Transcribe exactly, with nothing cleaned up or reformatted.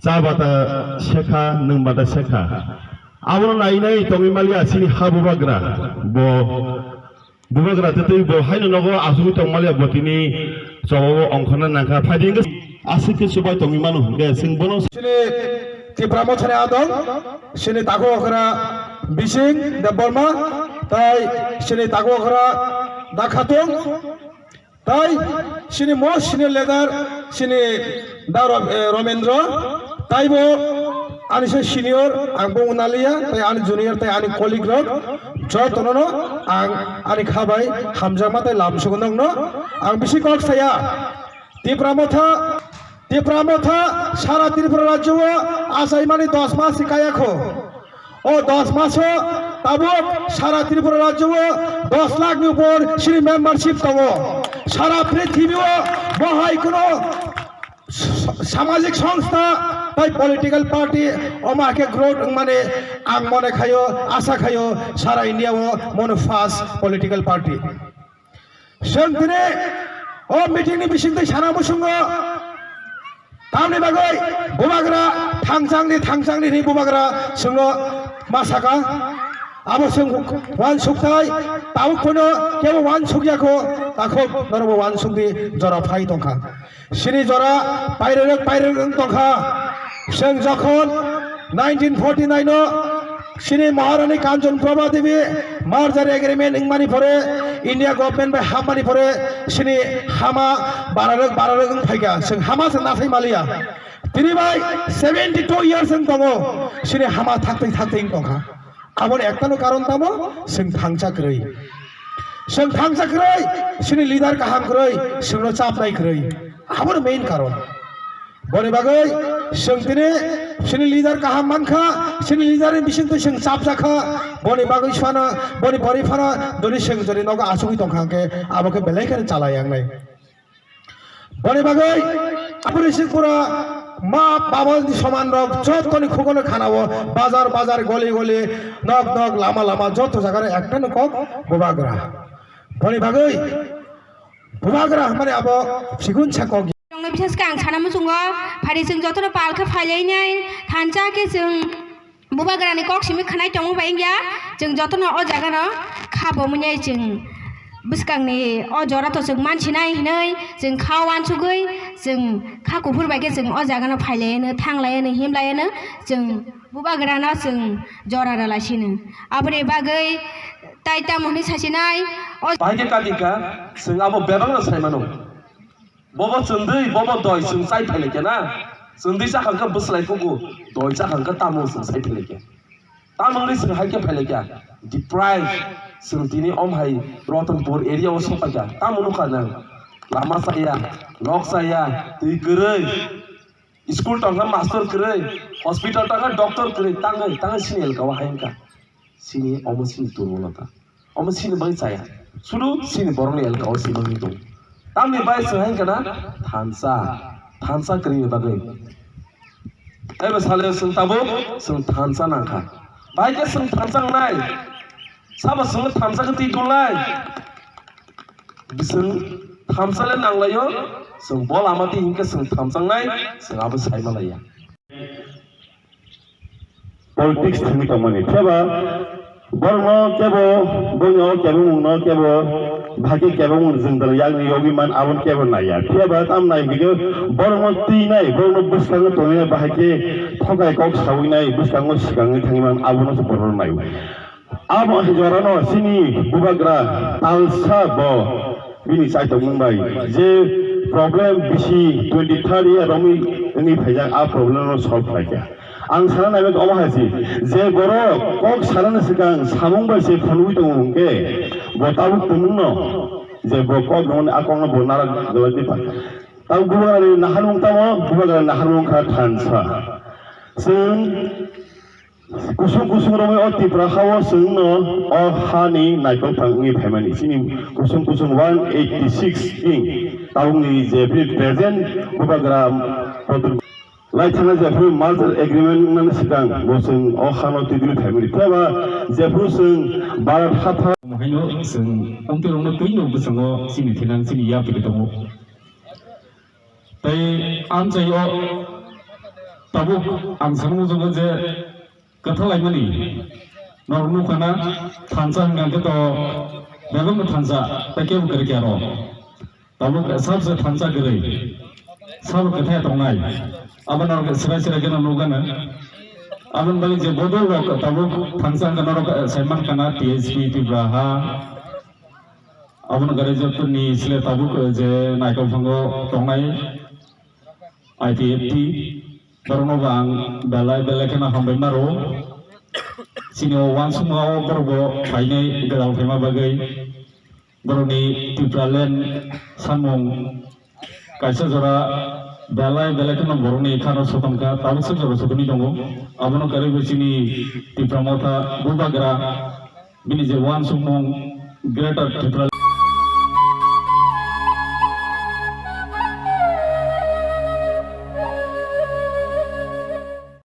Cha bata sekha, nwng bata sekha. Abono nai nai tongwi maliya chini ha bubagra. Bo bubagra tei tei bo haino nogo asugwi tong maliya bo tini chobago ongkhorna nangkha. Phaidi hwnkhe aswk khe chubai tongwi mano hwnkhe chwng bono. Chini Tipra Mothani adong, chini takhuk okra Bising Debbarma, tai chini takhuk okra Da Khatung, tai chini most senior leader chini Da Ro-, eh, Romendro, taibo ani se senior, ang bo unaliya, tai ani junior, tai ani colleague rok, jotono no ang ani kha bai hamjakma tai lam sugunokno ang bisi kok saya. Tipra Motha, Tipra Motha sara Tripura rajyo o achaimani dos mas se kaya kho. O dos maso tabuk sara Tripura rajyo o dos lakh ni upor chini membership tongo. Sara prithibi o bo hai kuno sa-, samajik songstha tai political party omo hakhe growth wngmani ang mone khayo, asa khayo sara India o mono first political party. Chwng tini o meeting ni bisingtwi sana muchungo tamni bagwi bubagra thangchangni, thangchangni hwnwi bubagra chwngno ma saka. Abo chwng uansukthai, tabuk phano kebo uansukya kho, takhuk norokbo uansukni jora phai tongkha. Chini jora pairwrwk pairwrwk wng tongkha. Chwng jokhon nineteen forty nine o chini Maharani Kanchan Prabha Devi merger agreement wngmani pore, India government bai hapmani pore chini hama bararwk bararwk wng phaikha. Chwng hama se nathai maliya. Tini bai seventy two years wng tongo. Chini hama thaktwi thaktwi wng tongkha. Aboni ektano karon tamo, chwng thangcha kwrwi. Chwng thangcha kwrwi, chini leader kaham kwrwi, chwngno chapnai kwrwi. Aboni main karon. Boni bagwi chwng tini chini leader kaham mankha, chini leader ni bisingtwi chwng chapjakha. Boni bagwi phano, boni bari phano, doni chwng jodi nogo achugwi tongkha hwnkhe, abo khe belai kheno chalai yangnai. Boni bagwi Aboni singpura ma baba ni soman rok jottoni khugono khanao bazar bazar goli goli nok nok lama lama jotto jagaro ektano kok bubagra. Boni bagwi bubagra hwnmani abo sigun sa kok. Chwngno bises khe ang sana muchungo phari chwng jotono pal khe phailainai thansa khe chwng Bubagrani kok simi khwnai tongma bai wngya, chwng jotono o jagano kha bo mwnwi chwng bwskangni o jora to chwng mansinai hinwi chwng kha uansugwi chwng kha kuphur bai khe chwng o jagano phailaiyano, thanglaiyano, himlaiyano, chwng bubagrano chwng jora rwlaisino. Aboni bagwi tai tamo hwnwi sasinai o. Bahai khe kati kha, chwng abo bebakno sai mano. Bobo chwndwi, bobo doi, chwng chai phailaikha na? Chwndwi chakha khe bwslai kuku, doi chakha khe tamo chwng chai phailaikha. Tamoni chwng hai khe phailaikha, deprive, chwng tini om hai Ratanpur area o sokpaikha. Tamo nukha nang? Lama chaya, nok chaya, twi kwrwi, school tongkha master kwrwi, hospital tongkha doctor kwrwi, tangwi, tangwi chini elka o hai wngkha. Chini omo chini turmulata. Omo chini bagwi chaya. Sudu chini borokni elka o sima wngwi tongo. Tamni bai chwng hai kana thansa. Thansa kwrwini bagwi. Taibo sale chwng tabuk chwng thansa nangkha. Bai khe chwng thansa wngnai. Sabo chwngno thansa khe twi tongnai. Chwng thansa le nanglaio. Chwng bo lama twi hinkhe chwng thansa wngnai. Chwng abo sai malaiya. Politics thangwi tongmani. Phiya ba borokno kebo, boni o kebengmungno kebo, bahai khe kebengmung jwng dal yakni yogwi man, aboni kebo naiya. Phiya ba tam nai hwnkhe borokno twinai, borokno bwskango tongnai, bahai khe thokai kok sawinai, bwskango swkangwi thangwi man, abono se borok nai. Abo jorano chini bubagra talsa bo bini chaitokmung bai je problem bisi twenty thirty year romwi wngwi phaijak, a problem no solve khlaikha. Ang sana naibe omo hai si, je borok kok sanani swkang samung bai se phunugwi tongo hwnkhe, bo tabuk tumungno je bo kok rwmani a kokno bo nara gwlakdi pha. Tabuk bubagrani naharmung tamo, bubagrani naharmung kha thansa. Chwng Kusung kusung romwi o Tipra hao chwngno o hani naithok phang wngwi phaimani. Chini kusung kusung one eighty six king tabukni jephru present bubagra kotor lai thangna jephru merger agreement wngnani swkang bo chwng o hano twidulwi phaimani. Phiya ba jephru chwng Bharat hatha Omo haino chwng omtwi rokno twino bwskango chini thinang chini yapri tongo. Tei amchaio Tabuk ang sanmung jwngo je kwthalaimani norok nukha na thansa hwnkha khe to bebakno thansa tei kebo kwrwi khe aro. Tabuk sabse thansa kwrwi sabo kwthai tongnai abo norok swrai swrai kheno nukgana. Aboni bagwi je bodol rok tabuk thansa hwnkha norok saiman khana T S P Tripura ha. Abono gari jotoni sile tabuk je naikol thango tongnai I T F T. Borokno bo ang belai belai kheno hambai maro. Chini o uansukma o borok bo phainai gwdal phaima bagwi. Borokni Tipraland samung kaisa jora belai belai kheno borokni khano soton kha, tabuk se jora sotoni tongo. Abono kwrwi bo chini Tipra Motha Bubagra bini je uansukmung Greater Tripura